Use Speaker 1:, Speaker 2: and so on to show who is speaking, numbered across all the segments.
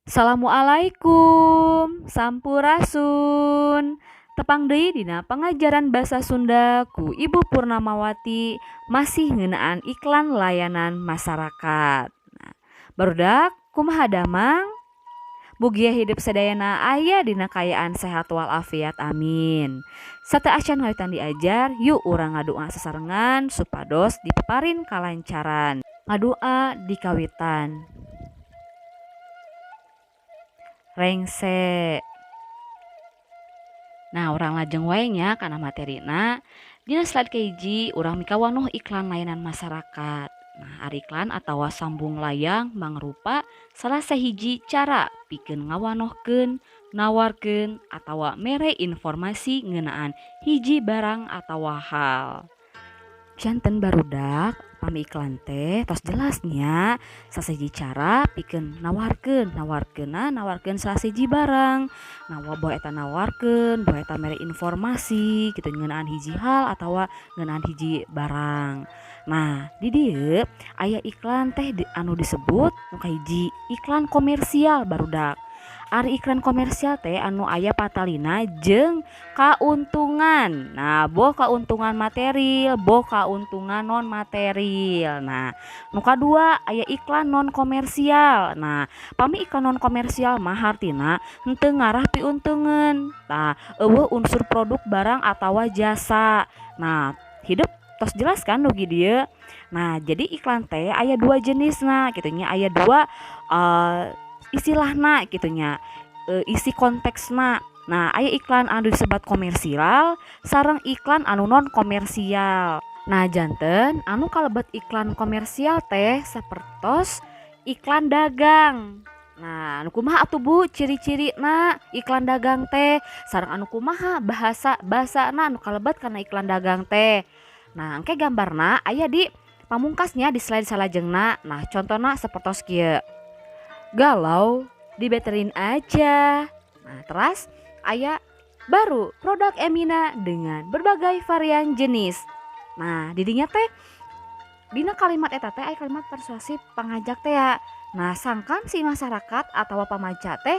Speaker 1: Assalamualaikum, sampurasun. Tepang deui dina pangajaran basa Sunda ku Ibu Purnamawati masih ngeunaan iklan layanan masyarakat. Nah, barudak, kumaha damang? Mugia hidup sadayana aya dina kaayaan sehat walafiat, amin. Sateuacan ngawitan diajar, yuk urang ngadua sasarengan supados dipaparin kalancaran. Ngadua dikawitan. Rengse. Nah, urang lajeng wae nya kana materina. Dina slide kahiji urang mikawanoh iklan layanan masyarakat. Nah, ari iklan atawa sambung layang mangrupa salah sahiji cara pikeun ngawanohkeun, nawarkeun atawa mere informasi ngeunaan hiji barang atawa hal. Janten barudak, pami iklan teh tos jelas nya sasahiji cara pikeun nawarkeun, nawarkeunna nawarkeun salah sahiji barang. Nah, boh eta nawarkeun, boh eta mere informasi kitu ngeunaan hiji hal atawa ngeunaan hiji barang. Nah, di dieu aya iklan teh anu disebut nu kahiji iklan komersial, barudak. Ari iklan komersial teh anu aya patalina jeung kauntungan. Nah, boh kauntungan materil, boh kauntungan non materil. Nah, nu kadua aya iklan non komersial. Nah, pami iklan non komersial mah hartina henteu ngarah piuntungeun. Tah, euweuh unsur produk barang atawa jasa. Nah, hidup tos jelas kan dugi dieu. Nah, jadi iklan teh aya dua jenisna kitu nya, aya dua istilahna kitu nya, isi konteksna. Nah, aya iklan anu disebat komersial sareng iklan anu non komersial. Nah, janten anu kalebet iklan komersial teh sapertos iklan dagang. Nah, anu kumaha atuh, Bu, ciri-cirina iklan dagang teh sareng anu kumaha bahasa basana anu kalebet kana iklan dagang teh? Nah, engke gambarna aya di pamungkasnya di slide salajengna. Nah, contona sapertos kieu. Galau, dibeterin aja. Nah, teras aya baru produk Emina dengan berbagai varian jenis. Nah, didinya teh dina kalimat eta teh aya kalimat persuasif pangajak teh ya. Nah, sangkan si masyarakat atau pamaca teh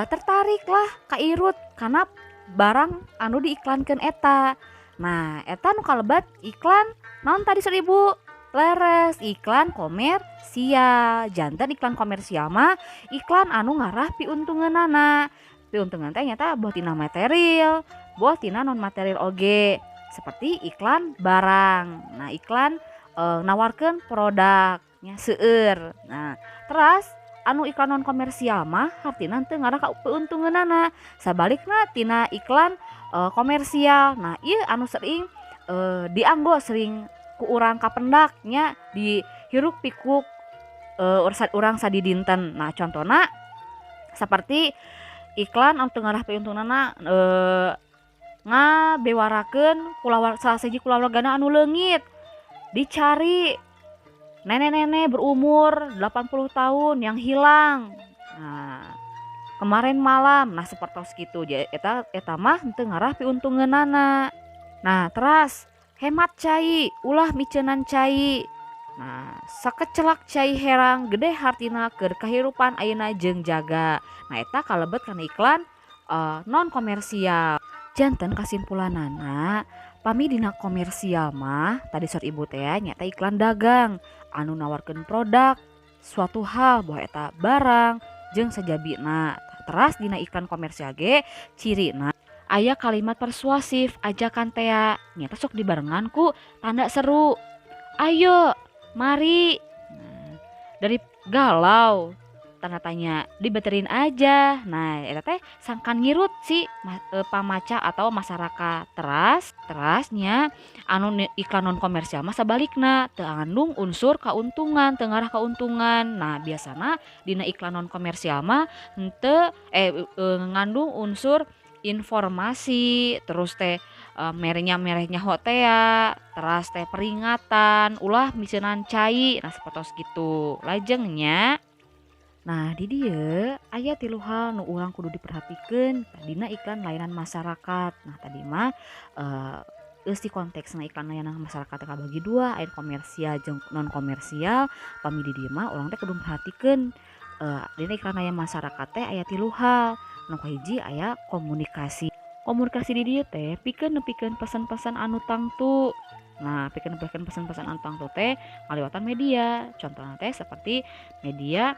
Speaker 1: tertarik lah, kairut karena barang anu diiklankeun eta. Nah, eta nu kalebet iklan naon tadi saur Ibu? Leres, iklan komersial. Janten iklan komersial mah iklan anu ngarah piuntungeunana. Piuntungan teh nyata boh tina material, boh tina non material oge. Seperti iklan barang. Nah, iklan nawarkeun produknya seueur. Nah, teras anu iklan non komersial mah hartina teu ngarah ka keuntungeunana. Sabalikna tina iklan komersial. Nah, ieu anu sering dianggo, sering ku urang kapendak nya di hiruk pikuk urang sadidinten. Nah, contona seperti iklan anu teu ngarah piuntunganna, ngabewarakeun salah sahiji kulawargana anu leungit. Dicari nenek-nenek berumur 80 tahun yang hilang. Nah, kemarin malam. Nah, sapertos kitu eta eta mah henteu ngarah piuntungeunana. Nah, teras hemat cai, ulah miceunan cai. Nah, sakecelak cai herang gede hartina keur kahirupan ayeuna jeung jaga. Nah, eta kalebet kana iklan non komersial. Janten kasimpulanana, pami dina komersial mah tadi saur Ibu teh nyaeta iklan dagang anu nawarkeun produk suatu hal, boh eta barang jeung sajabina. Teras dina iklan komersial ge cirina aya kalimat persuasif ajakan tea, nyaeta sok dibarengan ku tanda seru, ayo, mari. Nah, dari galau tanda tanya, dibeterin aja. Nah, eta teh sangkan ngirut si pamaca atau masyarakat. Teras terasnya anu iklan non komersial mah sabalikna teu ngandung unsur kauntungan, teu ngarah kauntungan. Nah, biasana dina iklan non komersial mah henteu ngandung unsur informasi, terus teh merenya mere nyaho tea, teras teh peringatan ulah miceunan cai. Nah, sapertos kitu lajengnya. Nah, di dieu aya tilu hal nu urang kudu diperhatikeun dina iklan layanan masyarakat. Nah, tadi mah eusi konteksna iklan layanan masyarakat teh kabagi dua, aya komersial jeung non komersial. Pami di dieu mah urang teh kudu merhatikeun Dina iklan layanan masyarakat teh aya tilu hal. Nu kahiji aya komunikasi. Komunikasi di dieu teh pikeun nepikeun pesan-pesan anu tangtu. Nah, pikeun nepikeun pesan-pesan anu tangtu teh ngaliwatan media. Contohna teh seperti media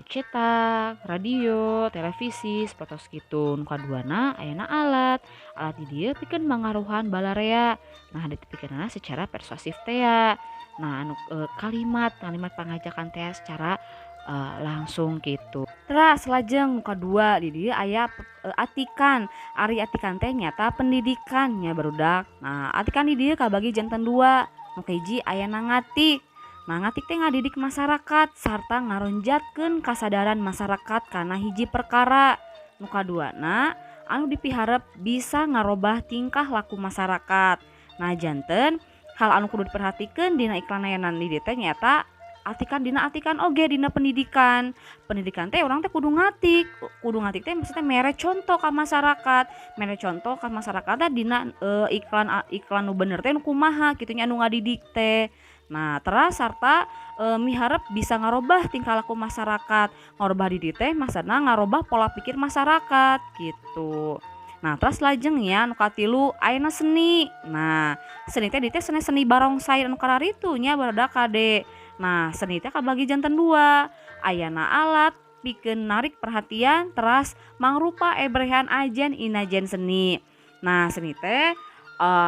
Speaker 1: cetak, radio, televisi, sapertos kitu. Nu kaduana ayana alat. Alat di dieu pikeun mangaruhan balarea. Nah, ditepikeunana secara persuasif tea. Nah, anu kalimat kalimat pangajakan teh secara langsung gitu. Teras lajeng nu kadua di dieu aya atikan. Ari atikan teh nyata pendidikan nya, barudak. Nah, atikan di dieu kabagi janten dua. Nu kahiji ayana ngatik. Nah, ngatik teh ngadidik masyarakat sarta ngaronjatkeun kasadaran masyarakat kana hiji perkara. Nu kaduana anu dipiharep bisa ngarobah tingkah laku masyarakat. Nah, janten hal anu kudu diperhatikeun dina iklan layanan di dieu teh nyaeta atikan, dina atikan oge dina pendidikan. Pendidikan teh urang teh kudu ngatik. Kudu ngatik teh maksudnya mere contoh ka masyarakat. Mere contoh ka masyarakat teh dina iklan iklan nu bener teh nu kumaha kitu nya, anu ngadidik teh. Nah, teras sarta miharep bisa ngarobah tingkah laku masyarakat. Ngarobah di dieu teh maksudna ngarobah pola pikir masyarakat gitu. Nah, terus lajeng ya nu katilu ayana seni. Nah, seni teh di teh seni seni barongsai anu kararitu nya, barudak kade. Nah, seni teh kabagi janten dua. Ayana alat pikeun narik perhatian, teras mangrupa ebrehan ajen inajen seni. Nah, seni teh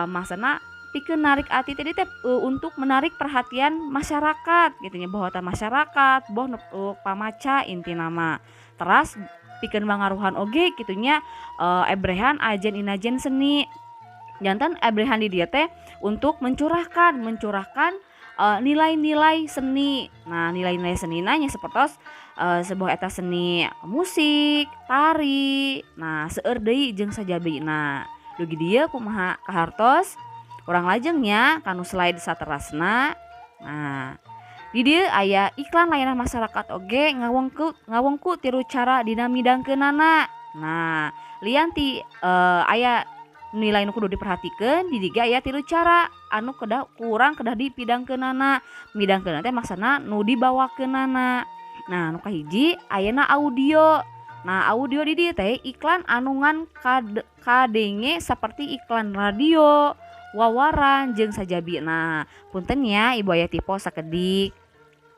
Speaker 1: maksudna pikeun narik ati teh teh untuk menarik perhatian masyarakat gitu nya, boh masyarakat, boh nu pamaca intina mah. Teras pikeun mangaruhan oge kitu nya, ebrehan ajen inajen seni. Janten ebrehan di dieu teh untuk mencurahkan mencurahkan nilai-nilai seni. Nah, nilai-nilai senina nya sapertos sebuah eta seni musik, tari, nah seueur deui jeung sajabina. Dugi dieu kumaha kahartos? Urang lajeng nya kanu slide saterasna. Nah, di dieu aya iklan layanan masyarakat oge ngawengku ngawengku tilu cara dina midangkeunana. Nah, lian ti aya nilai nu kudu diperhatikeun, di dieu aya tilu cara anu kedah kurang kedah dipidangkeunana. Midangkeunana teh maksudna nu dibawakeunana. Nah, nu kahiji ayana audio. Nah, audio di dieu teh iklan anu ngan kadenge seperti iklan radio, wawaran jeung sajabina. Punten nya, ibu aya typo sakedik.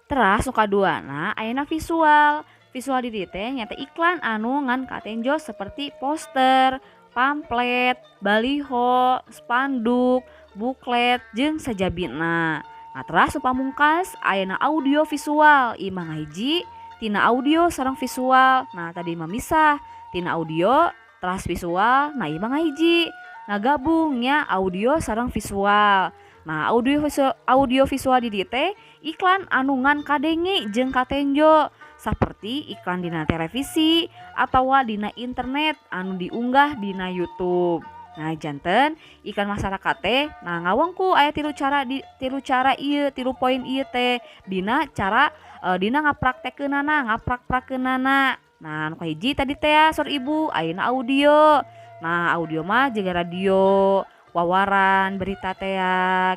Speaker 1: Teras nu kaduana ayana visual. Visual di dieu teh nyaeta iklan anu ngan katenjo seperti poster, pamflet, baliho, spanduk, buklet jeung sajabina. Nah, teras nu pamungkas ayana audio visual. Ieu mah ngahiji tina audio sareng visual. Nah, tadi mah misah tina audio teras visual, nah ieu mah ngahiji. Ngagabung nya audio sareng visual. Nah, audio visual di dieu teh iklan anu ngan kadenge jeung katenjo seperti iklan dina televisi atawa dina internet anu diunggah dina YouTube. Nah, janten iklan masyarakat teh nah ngawengku aya tilu cara di tilu cara ieu, tilu poin ieu teh dina cara dina ngapraktekeunana, ngaprak-prakeunana. Nah, nu kahiji tadi teh saur ibu ayeuna audio. Nah, audio mah jiga radio, wawaran berita teh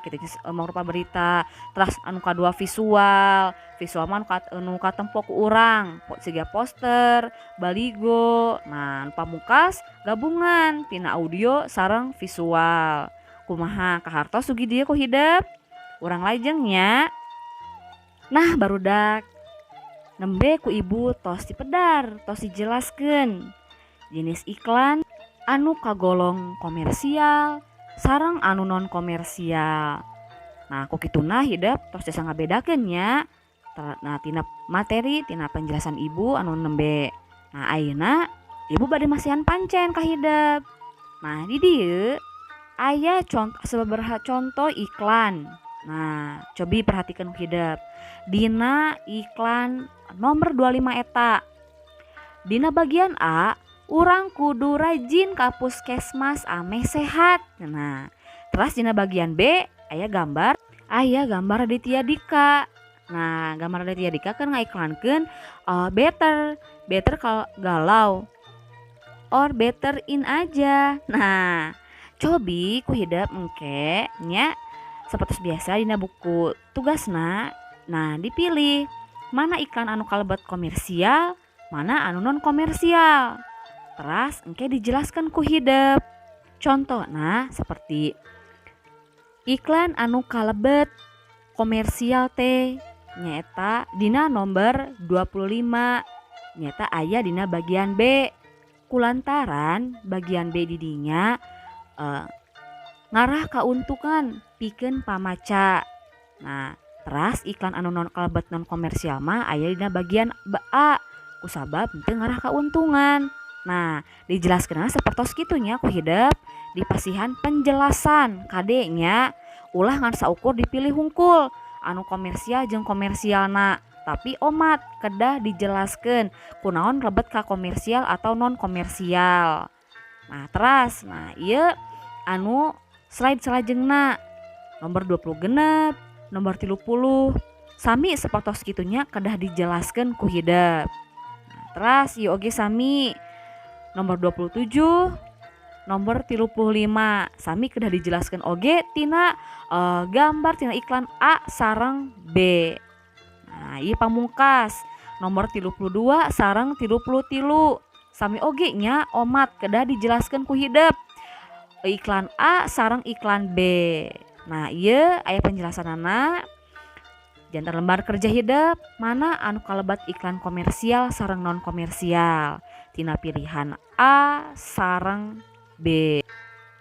Speaker 1: kitu mangrupa berita. Teras anu kadua visual. Visual mah nu katempo ku urang siga poster, baligo. Nah, nu pamungkas gabungan tina audio sareng visual. Kumaha kahartos dugi dieu ku hidep? Urang lajeng nya. Nah, barudak, nembe ku ibu tos dipedar, tos dijelaskeun jenis iklan anu kagolong komersial sareng anu non komersial. Nah, ku kituna hidep tos tiasa ngabedakeun nya. Nah, tina materi tina penjelasan ibu anu nembe. Nah, ayeuna ibu bade masihan pancen ka hidep. Nah, di dieu aya contoh sababaraha contoh iklan. Nah, cobi perhatikan hidep. Dina iklan nomor 25 eta. Dina bagian A, urang kudu rajin ka puskesmas ameh sehat. Nah, terus dina bagian B aya gambar Raditya Dika. Nah, gambar Raditya Dika kan ngaiklankeun better better kalau galau or better in aja. Nah, cobi ku hidep engke nya seperti biasa dina buku tugasna. Nah, dipilih Mana iklan anu kalebet komersial, mana anu non komersial. Teras engke dijelaskan ku hidep. Contohna seperti iklan anu kalebet komersial teh nyaeta dina nomor 25, nyaeta aya dina bagian B. Kulantaran bagian B didinya ngarah kauntungan pikeun pamaca. Nah, teras iklan anu non kalebet non komersial mah aya dina bagian A kusabab teu ngarah kauntungan. Nah, dijelaskeun sapertos kitu nya ku hidep, dipasihan penjelasan kade nya, ulah ngan saukur dipilih hungkul anu komersial jeung komersialna, tapi omat kedah dijelaskeun kunaon lebet ka komersial atau non komersial. Nah, teras, nah, ieu anu slide salajengna nomor 26, nomor 30 sami sapertos kitu nya, kedah dijelaskeun ku hidep. Nah, teras ieu oge sami, nomor 27, nomor 35 sami kedah dijelaskan oge tina gambar tina iklan A sareng B. Nah, ieu pamungkas nomor 32 sareng 33 sami oge nya, omat kedah dijelaskan ku hidep iklan A sareng iklan B. Nah, ieu aya penjelasanana janten lembar kerja hidep, mana anu kalebet iklan komersial sareng non komersial tina pilihan A sareng B.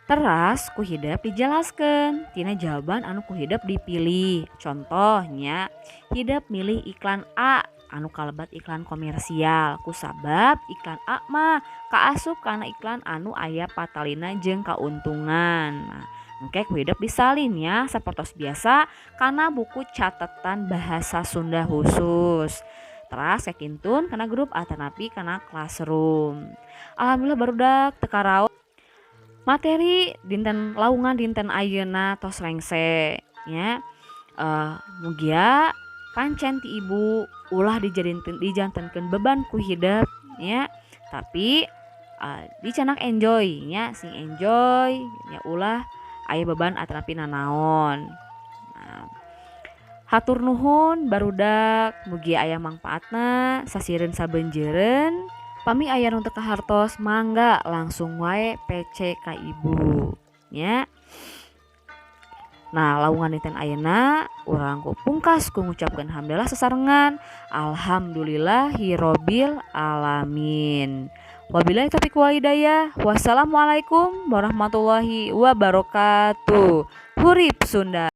Speaker 1: Teras ku hidep dijelaskan tina jawaban anu ku hidep dipilih. Contohnya, hidep milih iklan A anu kalebet iklan komersial kusabab iklan A mah kaasup kana iklan anu aya patalina jeung kauntungan. Nah, engke ku hidep disalin ya sapertos biasa kana buku catatan bahasa Sunda khusus. Teras kintun kana grup atanapi kana classroom. Alhamdulillah, barudak, teu karaos materi dinten laungan dinten ayeuna tos rengse nya. Mugia pancen ti ibu ulah dijadikeun, dijantenkeun beban ku hidep nya, tapi dicandak enjoy nya, sing enjoy nya, ulah aya beban atanapi nanaon. Nah, hatur nuhun, barudak, mugi aya mangpaatna, sasireun sabeunjeureun. Pami aya nu teu kahartos, mangga langsung wae PC ka ibu nya. Nah, laungan dinten ayeuna urang ku pungkas ku ngucapkeun hamdalah sasarengan alhamdulillahirabbil alamin. Wabillahi taufiq wal hidayah. Wassalamualaikum warahmatullahi wabarakatuh. Hurip Sunda.